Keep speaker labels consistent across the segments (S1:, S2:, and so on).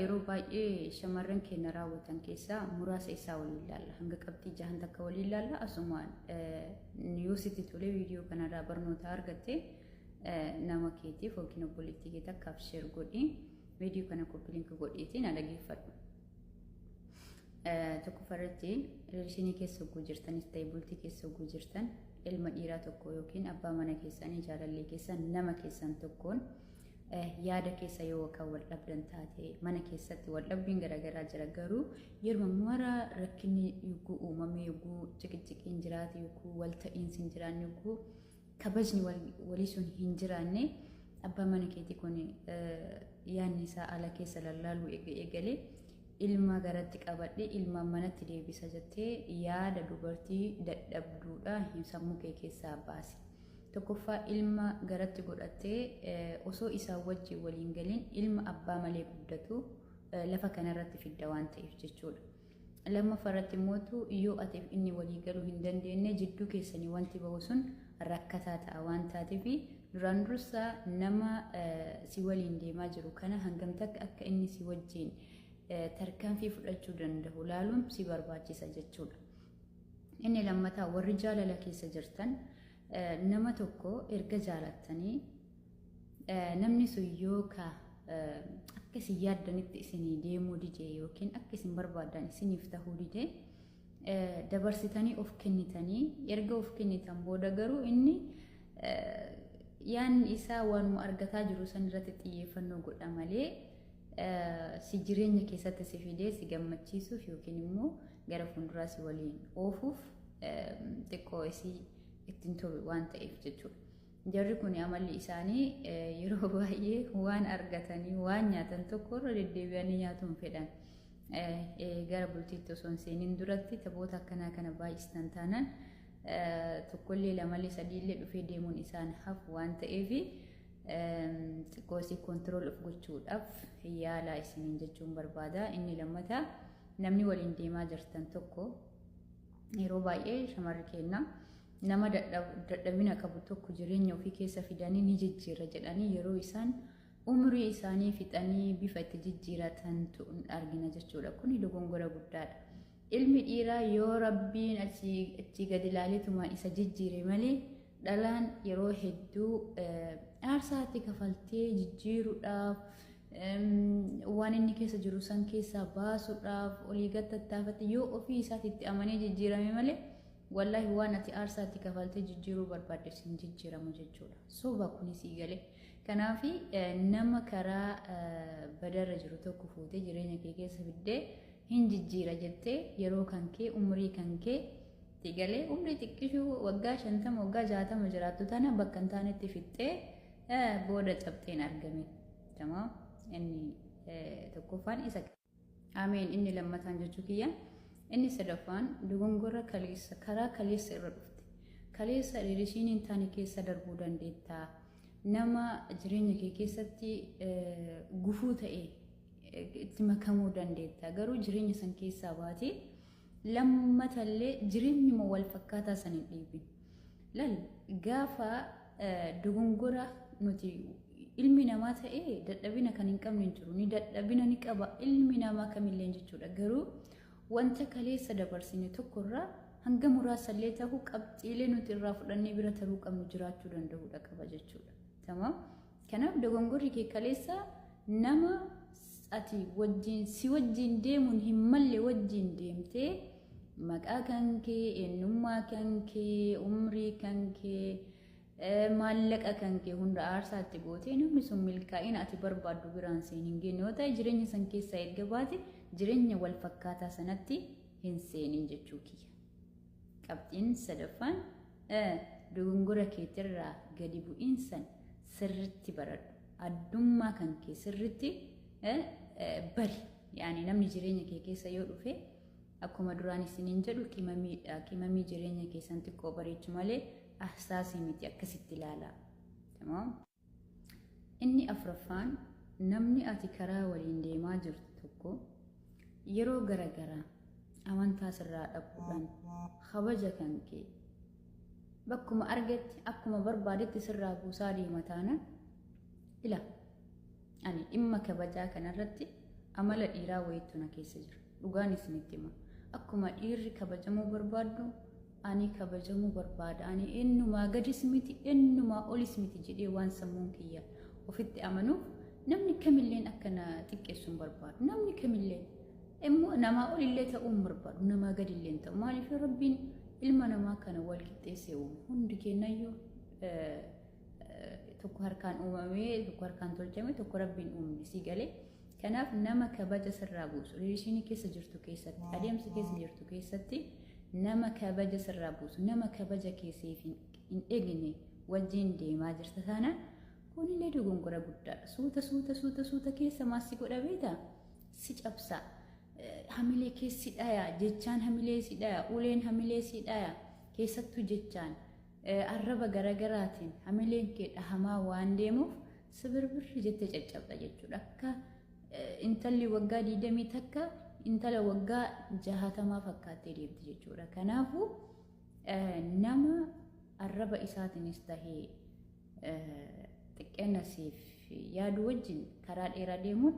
S1: yeroo baay'ee shamarran keenya raawwatan keessaa muraasa isaa waliin ilaalla. Hanga qabxii jahan takka waliin ilaalla. Asumaan yoo sitti tole, viidiyoo kanarraa barnoota argatte, nama keetiif yookiin obboleettii kee takkaaf share godhi. Viidiyoo kana copy link godhiitii na dhageeffadhu. Tokkoffaarratti, relation keessa hogguu jirtanis ta'e bultii keessa hogguu jirtan, ilma dhiiraa tokko yookiin abbaa mana keessanii, jaalallee keessan, nama keessan tokkoon yaada keessa yoo kan wal dhabdan taate, mana keessatti wal dhabbiin garaagaraa jira. Garuu yeroo mara rakkinni yogguu uumame, yogguu ciqiciqiin jiraate, yogguu wal ta'iinsi hin jiraanne, yogguu kabajni walii sun hin jiraanne, abbaa mana keetii kun yaadni isaa ala keessa lallaaluu eegalee, ilma garatti qabadhe, ilma manatti deebisa jettee yaada dubartii dadhabduudha sammuu kee keessaa baasi. Tokkoffaa, ilma garatti godhattee osoo isaan wajjin waliin galiin ilma abbaa malee guddatu lafa kanarratti fidda waan ta'eef jechuudha. Lammaffaa irratti immoo, yoo ati inni walii galuu hin dandeenye, jidduu keessanii wanti bahu sun rakkataa ta'a waan taateef, duraan dursaa nama si waliin deemaa jiru kana hangam takka akka inni si wajjin tarkaanfii fudhachuu danda'u laaluun si barbaachisa jechuudha. Inni lammataa, warri jaalala keessa jirtan, nama tokko erga jaalattanii, namni sun yookaan akka isin yaaddanitti isinii deemuu dide yookiin akka isin barbaadan isiniif tahuu dide, dabarsitanii of kennitanii, erga of kennitan booda garuu inni yaanni isaa waanuma argataa jiru san irratti xiyyeeffannoo godha malee, si jireenya keessatti si fidee si gammachiisuuf yookiin immoo gara fuulduraa si waliin oofuuf xiqqoo isii ittiin tolu waan ta'eef jechuudha. Jarri kun amalli isaanii yeroo baay'ee waan argatanii waan nyaatan tokko irra deddeebi'anii nyaatuu hin fedhan. Gara bultiitti osoo hin seeniin duratti taphoota akkanaa kana baay'istan taanaan, tokkollee, lamallee, sadiillee dhufee deemuun isaan hafu waan ta'eef, xiqqoo isii control of gochuudhaaf yaalaa isiniin jechuun barbaada. Inni lammataa, namni waliin deemaa jirtan tokko, yeroo baay'ee shamarri keenya nama dadhabina qabu tokko jireenya ofii keessa fidanii ni jijjiirra jedhanii, yeroo isaan umrii isaanii fixanii bifa itti jijjiiratantu argina jechuudha. Kuni dogongora guddaadha. Ilmi dhiiraa yoo Rabbiin achii gadi ilaaleetumaan isa jijjiire malee, dhalaan yeroo hedduu aarsaatti kafaltee jijjiiruudhaaf, waan inni keessa jiru san keessaa baasuudhaaf olii gad tattaafatte, yoo ofii isaatti amanee jijjiirame malee, wallaahi waan ati aarsaatti kafaltee jijjiiruu barbaadde sin jijjiiramu jechuudha. Soba kunis galee. Kanaaf nama karaa badarra jiru tokko fuutee jireenya kee keessa fiddee hin jijjiira jettee, yeroo kan kee, umrii kan kee galee, umrii xiqqishuu waggaa 50, waggaa 60 jiraattu tana bakka hin taanetti fixxee booda cabxeen argame. Tamam, inni tokkoffaan isa. Ameen, inni lammataan jechuu kiyya. Inni sadaffaan, dogongora kaleessa, karaa kaleessa irra dhufte. Kaleessa relation hin taane keessa darbuu dandeettaa. Nama jireenya kee keessatti gufuu ta'e itti makamuu dandeetta. Garuu jireenya san keessaa baatee lammatallee jireenyuma wal fakkaataa san hin dhiibin. Lal, gaafa dogongora nuti ilmi namaa ta'ee dadhabina kan hin qabne hin jiru. Ni dadhabina ni qaba ilmi namaa kamillee jechuudha. Garuu wanta kaleessa dabarsine tokkorraa hanga muraasallee ta'uu qabxiilee nuti irraa fudhannee bira taruu qabnu jiraachuu danda'uudha qaba jechuudha. Tamam. Kanaaf dogongorri kee kaleessa nama ati wajjin si wajjin deemuun hin malle wajjin deemtee, maqaa kan kee, eenyummaa kan kee, umrii kan kee, maallaqa kan kee hunda aarsaatti gootee, namni sun milkaa'ina ati barbaaddu biraan seen hin geenye yoo ta'e, jireenya san keessaa erga baate jireenya wal fakkaataa sanatti hin seenin jechuu kiyya. Qabxiin sadaffaan, dogongora keetirraa gadi bu'iinsan sirritti baradhu. Addummaa kan kee sirritti bari. Yaani namni jireenya kee keessa yoo dhufe, akkuma duraan isiniin jedhu, qimamiidha. Qimamii jireenya keessan xiqqoo bareechu malee ahsaasii miti, akkasitti ilaalaa. Tamam. Inni afuraffaan, namni ati karaa waliin deemaa jirtu tokko yeroo garagaraa amantaa sirraa dhabuudhaan, kabaja kan kee bakkuma argetti akkuma barbaadetti sirraa buusaa deema taanaan, ila ani dhimma kabajaa kanarratti Amala dhiiraa wayiitu na keessa jira. Dhugaan isinitti hima. Akkuma dhiirri kabajamuu barbaaddu ani kabajamuu barbaada. Ani eenyumaa gadis miti, eenyumaa olis miti jedhee waan sammuun kiyya ofitti amanuuf namni kamilleen akka na xiqqeessu hin barbaadu. Namni kamilleen immoo namaa olillee ta'uu hin barbaadu. Namaa gadillee hin ta'u. Maaliif Rabbiin ilma namaa kana wal qixxeessee uume? Hundi keenyayyuu tokko harkaan uumamee, tokko harkaan tolchame, tokko Rabbiin uumne si galee. Kanaaf nama kabaja sirraa buusu, relation keessa jirtu keessatti, adeemsa keessa jirtu keessatti nama kabaja sirraa buusu, nama kabaja keessiif hin eegne wajjin deemaa jirta taanaan kunillee dogongora guddaadha. Suuta suuta suuta suuta keessa maas si godha beektaa? Si cabsa. Hamilee keessi dhaya, jechaan hamilee si dhaya, uleen hamilee si dhaya, keessattuu jechaan arraba garagaraatiin hamileen kee dhahamaa waan deemuuf sibirbirri jettee caccabda jechuudha. Akka intalli waggaa 21 intala waggaa 60 fakkaattee deemti jechuudha. Kanaafuu nama arraba isaatiinis tahee xiqqeena siif yaadu wajjin karaa dheeraa deemuun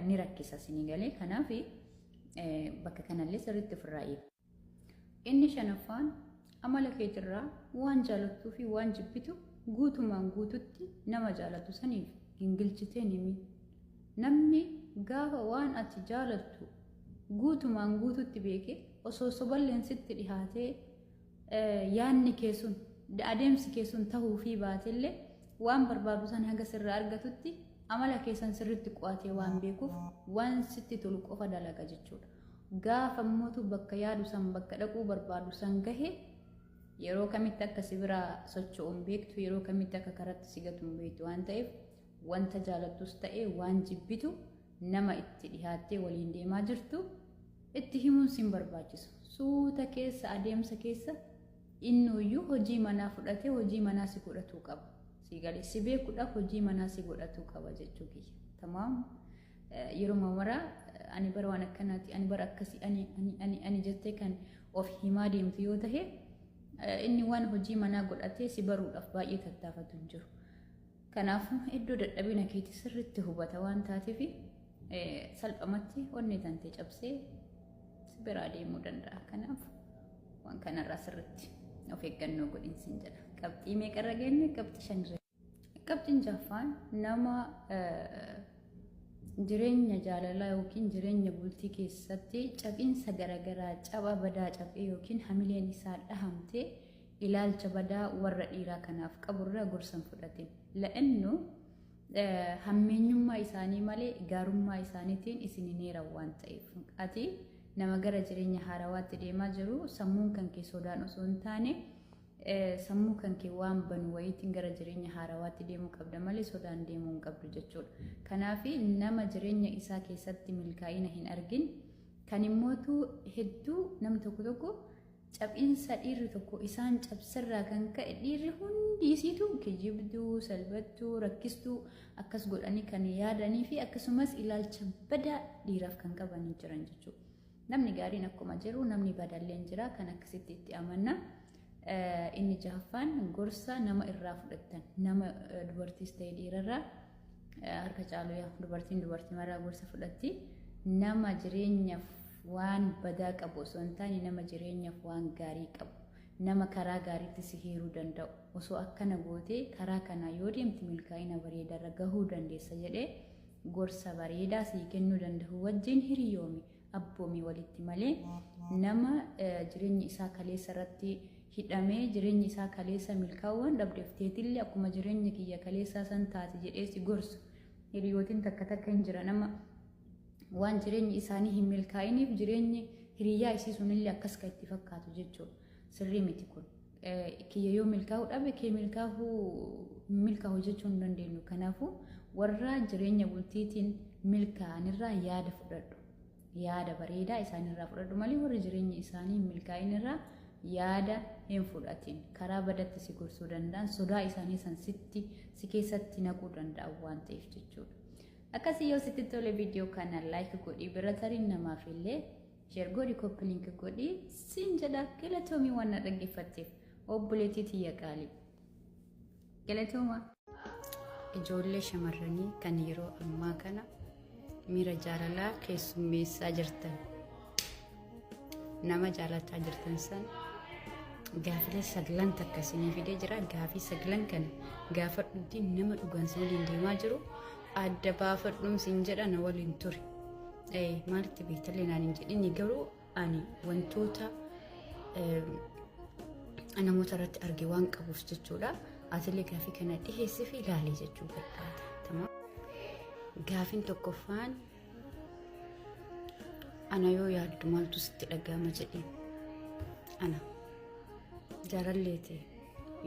S1: ni rakkisa isinii galee. Kanaaf bakka kanallee sirriitti ofirraa eegi. Inni shanaffaan, amala keetirraa waan jaalattuu fi waan jibbitu guutumaan guututti nama jaalatu saniif gingilchitee himi. Namni gaafa waan ati jaalattu guutumaan guututti beeke osoo soballeen sitti dhihaatee yaanni kee sun, adeemsi kee sun tahuu fi baatellee, waan barbaadu san haga sirraa argatutti amala keessan sirriitti qo'atee waan beekuuf waan sitti tolu qofa dalaga jechuudha. Gaafa immoo bakka yaadu san, bakka dhaquu barbaadu san gahe, yeroo kamitti akka si biraa socho'u hin beektu, yeroo kamitti akka karatti si gatu hin beektu waan ta'eef, wanta jaalattus ta'e waan jibbitu nama itti dhihaattee waliin deemaa jirtu itti himuun sin barbaachisu. Suuta keessa, adeemsa keessa innuyyuu hojii manaa fudhatee hojii manaa si godhatuu qaba. Si galee si beekuudhaaf hojii manaa si godhatuu qaba jechuu kiyya. Tamaam. Yeroo maraa ani bara waan akkanaati, ani bara akkasii, ani ani ani ani jettee kan of himaa deemtu yoo tahe, inni waan hojii manaa godhatee si baruudhaaf baay'ee tattaafatu hin jiru. Kanaafuu iddoo dadhabina keetii sirriitti hubata waan taateef salphumatti onnee tantee cabsee si biraa deemuu danda'a. Kanaaf waan kanarraa sirriitti of eeggannoo godhinsiin jedha. Qabxii meeqarra geenye? Qabxii shanirra. Qabxiin jaffaan, nama jireenya jaalalaa yookiin jireenya bultii keessatti cabinsa garaagaraa, caba badaa cabee yookiin hamileen isaa dhahamtee ilaalcha badaa warra dhiiraa kanaaf qaburraa gorsan fudhate. La'innu hammeenyummaa isaanii malee gaarummaa isaaniitiin isin hin heeran waan ta'eef. Ati nama gara jireenya haarawaatti deemaa jiru, sammuun kan kee sodaan osoo hin taane sammuu kan kee waan banu wayiitiin gara jireenya haarawaatti deemuu qabda malee sodaan deemuu hin qabdu jechuudha. Kanaaf nama jireenya isaa keessatti milkaa'ina hin argin kan immootu hedduu namni tokko tokko cabinsa dhiirri tokko isaan cabsirraa kan ka'e dhiirri hundi isiitu kijibduu, salbattuu, rakkistuu akkas godhanii kan yaadanii fi akkasumas ilaalcha badaa dhiiraaf kan qabanii jiran jechuudha. Namni gaariin akkuma jiru namni badallee jira, kan akkasitti itti amanna. Inni jahaffaan, gorsa nama irraa fudhattan, nama dubartiis ta'e dhiirarraa, harka caalu dubartiin dubartii maraa gorsa fudhatti. Nama jireenyaaf waan badaa qabu osoo hin taane nama jireenyaaf waan gaarii qabu, nama karaa gaariitti si heeruu danda'u, osoo akkana gootee karaa kanaa yoo deemte milkaa'ina bareedaarra gahuu dandeessa jedhee gorsa bareedaa sii kennuu danda'u wajjin hiriyoomi, abboomii walitti malee, nama jireenyi isaa kaleessa irratti hidhamee jireenyi isaa kaleessa milkaa'uu waan dhabdeef teetillee akkuma jireenya kiyya kaleessaa san taate jedhee si gorsu hiriyootiin takka takka hin jira. Nama waan jireenyi isaanii hin milkaa'iniif jireenyi hiriyyaa isii sunillee akkas kan itti fakkaatu jechuudha. Sirrii miti kun. Kiyya yoo milkaa'uu dhabe kee milkaa'u jechuu hin dandeenyu. Kanaafuu warra jireenya bultiitiin milkaa'anirraa yaada fudhadhu. Yaada bareedaa isaanirraa fudhadhu malee warra jireenya isaanii hin milkaa'inirraa yaada hin fudhatin. Karaa badatti si gorsuu danda'an, sodaa isaanii san sitti si keessatti naquu danda'an waan ta'eef jechuudha. Akkasii yoo sitti tole viidiyoo kana like godhii, bira tarii namaaf illee share godhi, copy link godhii siin jedha. Galatoomii waan na dhaggeeffatteef, obboleettii tiyya qaalii. Galatooma. Ijoollee shamarranii kan yeroo ammaa kana Miira jaalalaa keessummeessaa jirtan. Nama jaalataa jirtan san gaafilee saglan takka isinii fidee jira. Gaafii saglan kana gaafadhuuti nama dhugaan si waliin deemaa jiru adda baafadhuun siin jedha na waliin ture. Maalitti beektallee naan hin jedhini garuu ani wantoota namoota irratti arge waan qabuuf jechuudha. Atillee gaafii kana dhiheessii fi ilaalee jechuu barbaada. Gaafiin tokkoffaan ana yoo yaaddu maaltu sitti dhaga'ama jedheen. Ana jaalallee ta'e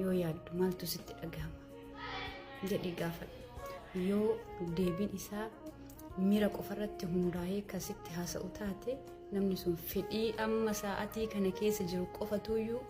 S1: yoo yaaddu maaltu sitti dhaga'ama jedhii gaafadhu. Yoo deebiin isaa miira qofarratti hundaa'ee akkasitti haasa'u taate namni sun fedhii amma sa'atii kana keessa jiru qofatuyyuu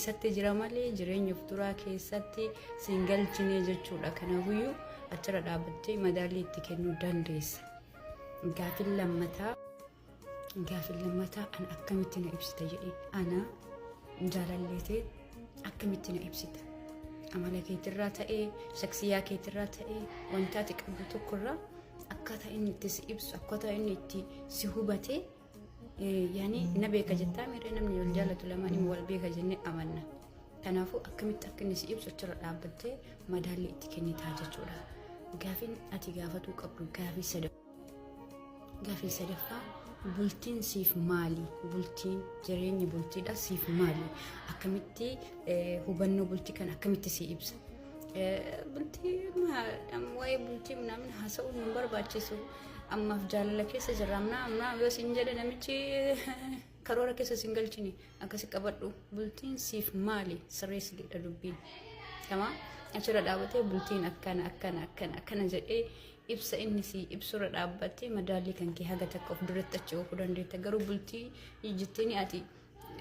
S1: isatti jira malee jireenya of duraa keessatti siin galchine jechuudha. Kanaafuyyuu achirra dhaabbattee madaalii itti kennuu dandeessa. Gaafiin lammataa gaafiin lammataa ana akkamitti na ibsita jedheen ana jaalallee ta'e akkamitti na ibsita? Amala keetirraa ta'ee, shaksiyaa keetirraa ta'ee, wanta ati qabdu tokkorraa akkaataa inni itti si ibsu, akkaataa inni itti si hubate yaani na beeka jettaa miiree namni wal jaalatu lamaan inni wal beeka jennee amanna. Kanaafuu akkamitti akka inni si ibsu achirra dhaabbattee madaallii itti kennitaa jechuudha. Gaafiin ati gaafatuu qabdu gaafii sadaffaa. Gaafii sadaffaa bultiin siif maali? Bultiin jireenyi bultiidha siif maali? Akkamitti hubannoo bultii kana akkamitti si ibsa? Bultii waa'ee bultii namni haasa'uun nu barbaachisu. Ammaaf jaalala keessa jirra. Amnaa amnaa yoo siin jedhe namichi karoora keessa siin galchine akkasi qabadhu. Bultiin siif maali? Sirreessi dubbiin. Tamaa achirra dhaabbatee bultiin akkana akkana akkana akkana jedhee ibsa inni si ibsurra dhaabbattee madaallii kan kee haga takka of duratti achi oofuu dandeetta. Garuu bultii jetteeni ati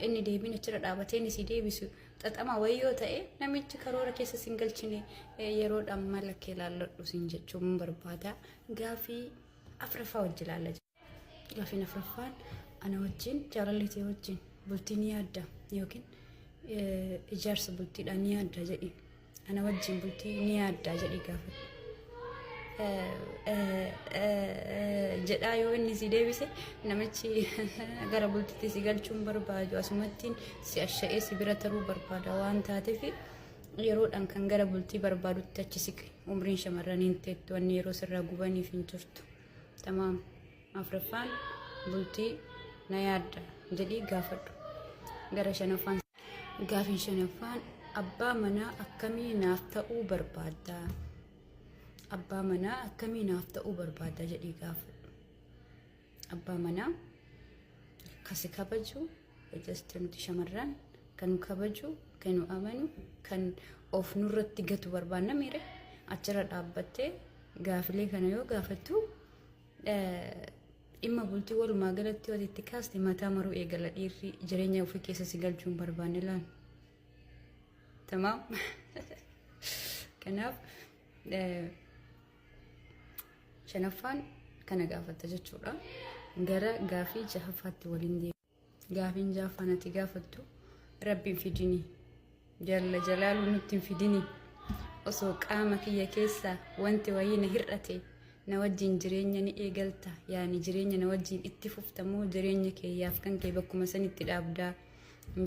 S1: inni deebiin achirra dhaabbatee inni si deebisu xaxama wayii yoo ta'e namichi karoora keessa sin galchine yeroodhaan mala kee laalladhu sin jechuun barbaada. Gaafii afuraffaa wajji ilaalla. Gaafiin afuraffaan ana wajjin jaalalli ta'e wajjin bultii ni yaadda yookiin ijaarsa bultiidhaan ni yaadda jedhi. Ana wajjin bultii ni yaadda jedhi gaafadhu. Jedhaa yoo inni si deebise namichi gara bultiitti si galchuun barbaadu asumattiin si asha'ee si bira taruu barbaada waan taateef yeroodhaan kan gara bultii barbaadutti achi siqe umriin shamarranii hin teettu wanni yeroo sirraa gubaniif hin jirtu. Tamaam afuraffaan bultii na yaadda jedhii gaafadhu. Gara shanaffaan gaafiin shanaffaan abbaa manaa akkamii naaf ta'uu barbaadda? Abbaa manaa akkamii naaf ta'uu barbaadda jedhii gaafadhu. Abbaa manaa kasi kabaju just nuti shamarran kan nu kabaju, kan nu amanu, kan of nurratti gatu barbaanna miire achirra dhaabbattee gaafilee kana yoo gaafattu dhimma bultii walumaa galatti yoo itti kaaste mataa maruu eegala dhiirri jireenya ofii keessa si galchuu hin barbaanne laal. Tamaam. Kanaaf shanaffaan kana gaafatta jechuudha. Gara gaafii jahaffaatti waliin deema. Gaafiin jahaffaan ati gaafattu rabbiin fidini. Jalla jalaaluu nutti hin fidini. Osoo qaama kiyya keessaa wanti wayii na hir'ate na wajjin jireenya ni eegalta yaani jireenya na wajjin itti fuftamoo jireenya keeyyaaf kan kee bakkuma sanitti dhaabdaa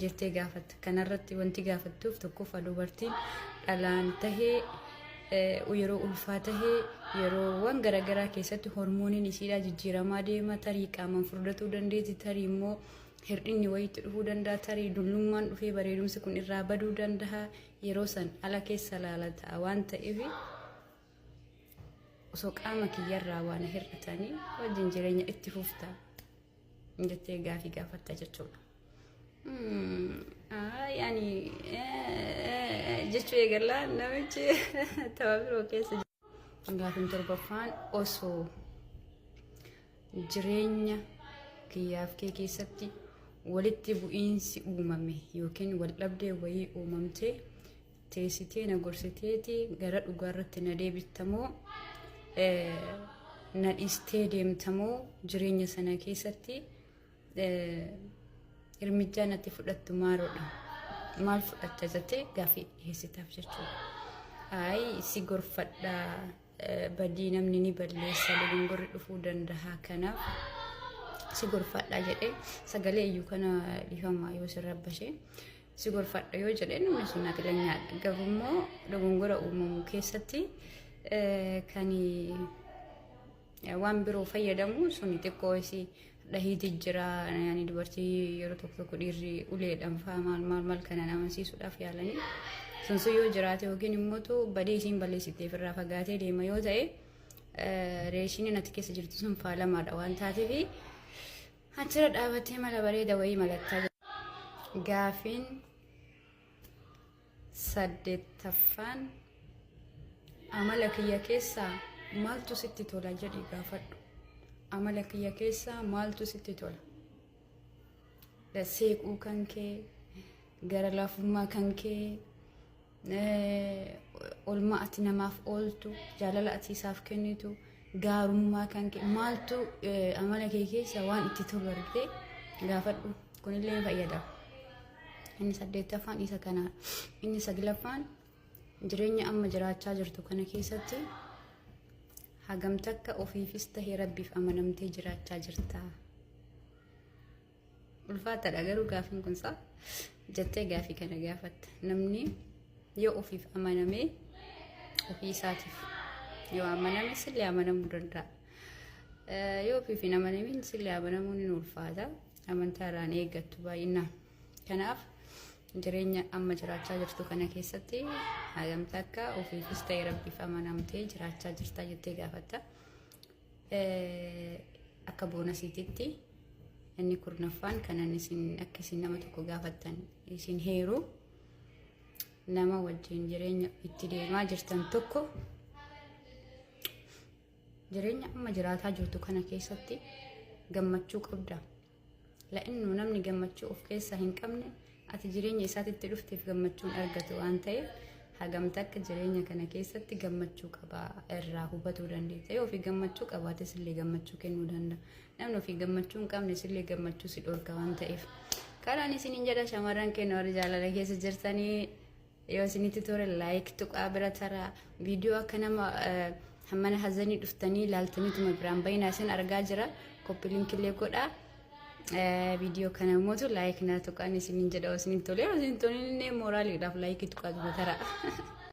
S1: jettee gaafatta. Kanarratti wanti gaafattuuf tokkoffaa dubartiin dhalaan tahee yeroo ulfaa tahee yeroowwan garaagaraa keessatti hormooniin isiidhaa jijjiiramaa deema tarii qaamaan furdatuu dandeetti tarii immoo hir'inni wayiitti dhufuu danda'a tarii dullummaan dhufee bareedumsi kun irraa baduu danda'a yeroo san ala keessa laala ta'a waan ta'eef osoo qaama kiyyarraa waan hir'atanii wajjin jireenya itti fufta jettee gaafii gaafatta jechuudha. Yaani jechuu eegallaa namichi tapha biroo keessa gaafiin torbaffaan osoo jireenya kiyyaaf kee keessatti walitti bu'iinsi uumame yookiin wal dhabdee wayii uumamte teessitee na gorsiteeti gara dhugaarratti na deebittamoo na dhiistee deemtamoo jireenya sana keessatti hirmijjaa natti fudhattu maaroodha. Maal fudhatta jettee gaaffii dhiyeessitaaf jechuudha. Ayi si gorfadha. Badii namni ni balleessa, dogongorri dhufuu danda'a, kanaaf si gorfadha jedhee sagalee iyyuu kana dhiifama yoo si rabbashe si gorfadha yoo jedhee namni sun aqlanyaadha. Garuu dogongora uumamu keessatti kan waan biroo fayyadamu sun xiqqoo isii dhahiiti jira. Yani dubartii yeroo tokko tokko dhiirri uleedhaan fa'aa maal maal maal kanaan amansiisuudhaaf yaalanii sun sun yoo jiraate yookiin immoo badii isiin balleessiteef irraa fagaatee deema yoo ta'e, reeshiniin ati keessa jirtu sun faalamaadha waan taateef achirra dhaabattee mala bareeda wayii malattaa. Gaafiin saddeettaffaan, amala kiyya keessaa maaltu sitti tola jedhi gaafadhu. Amala kiyya keessaa maaltu sitti tola? Seequu kan kee, gara laafummaa kan kee, olmaa ati namaaf ooltu, jaalala ati isaaf kennitu, gaarummaa kan kee, maaltu amala kee keessa waan itti tolu argite gaafadhu. Kunillee ni fayyada. Inni saddeettaffaan isa kana. Inni saglaffaan, jireenya amma jiraachaa jirtu kana keessatti hagam takka ofiifis tahee Rabbiif amanamtee jiraachaa jirta? Ulfaataadha garuu gaafiin kun saa jettee gaafii kana gaafatta. Namni yoo ofiif amanamee, ofii isaatiif yoo amaname sillee amanamuu danda'a. Yoo ofiif hin amanamin sillee amanamuun ni ulfaata. Amantaa irraan eeggattu baay'inaan. Kanaaf jireenya amma jiraachaa jirtu kana keessatti hagam takka ofiifis ta'e Rabbiif amanamtee jiraachaa jirta jettee gaafatta. Akka boonasiititti inni 10ffaan kanan isin akka isin nama tokko gaafattan isin heeru, nama wajjin jireenya itti deemaa jirtan tokko jireenya amma jiraataa jirtu kana keessatti gammachuu qabda? La'innu namni gammachuu of keessaa hin qabne ati jireenya isaatitti dhufteef gammachuun argatu waan ta'eef, hagam takka jireenya kana keessatti gammachuu qabaa irraa hubatuu dandeetta. Yoo ofii gammachuu qabaate sillee gammachuu kennuu danda'a. Namni ofii gammachuu hin qabne sillee gammachuu si dhorka waan ta'eef. Kanaan isiniin jedha, shamarran keenya warri jaalala keessa jirtanii, yoo isinitti tole like tuqaa bira taraa. Viidiyoo akka nama mana hazanii dhuftanii ilaaltaniituma biraan bayinaa isin argaa jira. Copy linkillee godhaa. Viidiyoo kana immoo like naa tuqaan isiniin jedha isinitti tole. Yoo isin tolinne mooraaliidhaaf like tuqaatuma taraa.